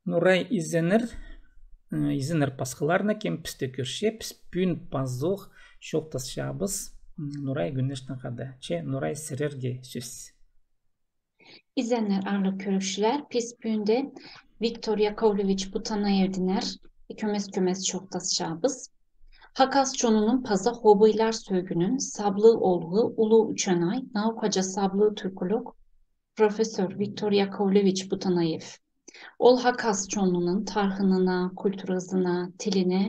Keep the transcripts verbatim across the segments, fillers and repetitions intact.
Нурай, изеннер, э, изеннер пасхаларына, кем пісті кӧрче. Піс пӱӱн пазох чоохтасчабыс, м, Нурай Гюнешнең хада. Че, Нурай, сірерге сӧс. Изеннер, аарлығ кӧрігҷілер, піс пӱӱнде Виктор Яковлевич Бутанаевтеңер кӧмес-кӧмес чоохтасчабыс. Хакас чонының паза хобыйлар сӧӧгінің саблығ оолғы, улуғ ученый, наукаҷа саблығ тӱркӱліг, профессор Виктор Яковлевич Бутанаев. Ол хакас чонының тархынына, культуразына, тіліне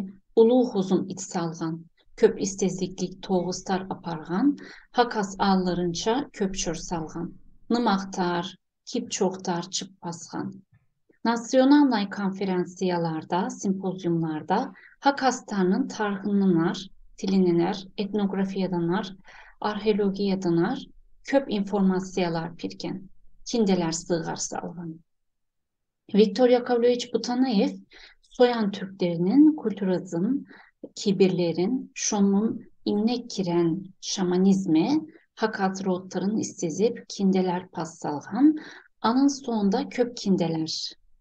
улуғ хозым ит салған, кӧп істезігліг тоғыстар апарған, хакас аалларынҷа кӧп чӧр салған. Нымахтар, кип-чоохтар чыып пасхан. Национальнай конференцияларда, симпозиумларда хакастарның тархынынаңар, тілінеңер, этнографияданаңар, археологияданаңар кӧп информациялар пирген, кинделер сығар салған. Виктор Яковлевич Бутанаев соян тӱрктерінің культуразын, кибірлерін, чонның иңне кирен шаманизме, хакас родтарын істезіп, кинделер пас салған, аның соонда кӧп кинделер,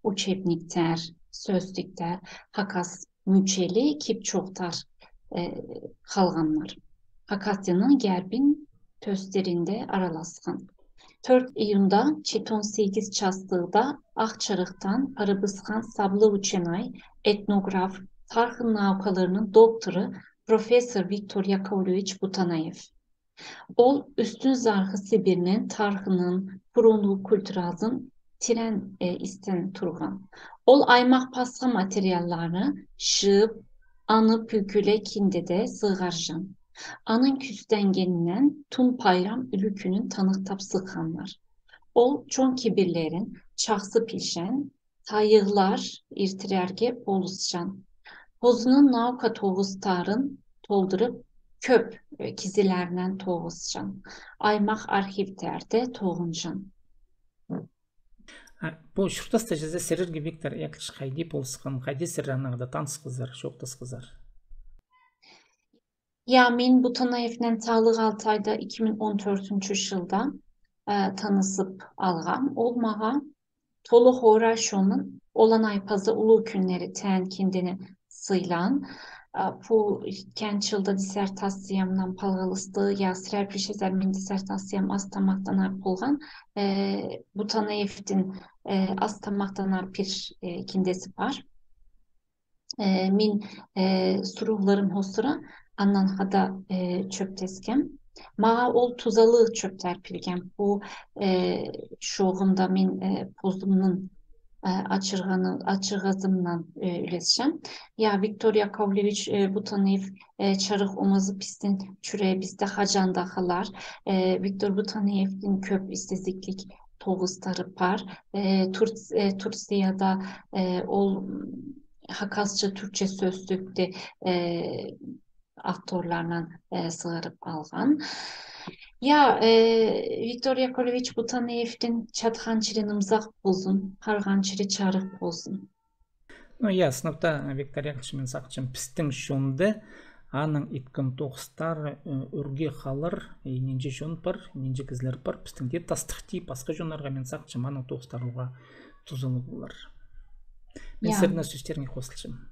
учебниктер, сӧстіктер, хакас мӱчелі кип-чоохтар, э, халғаннар. Хакас тілінің гербин тӧстерінде араласхан. Тӧрт июнда читон сигіс частығда Ах чарыхтаң парыбысхан саблығ ученый, этнограф, тархын наукаларының докторы, профессор Виктор Яковлевич Бутанаев. Ол Ӱстӱн Зарғы Сибирьнің тархынын, пурунғы культуразын тирең, э, истен турған. Ол аймах пасха материалларны чыып, аны пӱкӱле киндеде сығарҷаң. Аның кӱстенгенінең Тун пайрам ӱлӱкӱнін таныхтап сыхханнар. Ол чон кибірлерін чахсы пілҷең, тайығлар иртірерге полысчаң. Позының наука тоғыстарын толдырып, кӧп, э, кізілернең тоғысчаң. Аймах архивтерде тоғынҷаң. А, пу чуртаста чізе сірерге Виктор Яковлевич хайди полысхан, хайди сірер анаңар танысхазар, чоохтасхазар? Я, мин Бутанаевнең Саалығ Алтайда ікі муң он тӧртінҷі чылда, э, танысып алғам. Ол мағаа толы хоора чонын, олаңай паза улуғ кӱннері теен киндені сыйлаан. А, пу иткен чылда диссертациямнаң палғалысты, я, сірер пілчезер, мин диссертациям ас тамахтанар полған. Э, Бутанаевтің, э, ас тамахтанар пір, э, киндезі пар. Э, мин, э, сурығларым хоостыра аннаң хада, э, чӧптескем. Мағаа ол тузалығ чӧптер пирген. Пу, э, чооғымда мин, э, позымның, э, ачырғаны-, ачырғазымнаң, э, ӱлесчем. Я, Виктор Яковлевич, э, Бутанаев, э, чарых омазы пістің чӱреебісте хаҷан даа халар. Э, Виктор Бутанаевтің кӧп істезігліг тоғыстары пар. Э, Турц-, э, Турцияда, э, ол, м, хакасча-тӱркче сӧстікті, э, авторларнаң, э, сығарып алған. Я, э, Виктор Яковлевич Бутанаевтің чатхан чирі нымзах ползын, парған чирі чарых ползын. Ну, я, сынап та, Виктор Яковлевич, мин сағынчам, пістің чонда аның иткен тоғыстары, э, ӱрге халар, и нинҷе чон пар, нинҷе кізілер пар, пістің дее тастыхти, пасха чоннарға, мин сағынчам, аның тоғыстары уғаа тузалығ полар. Мин, я, сірернің сӧстеріңе хозылчам.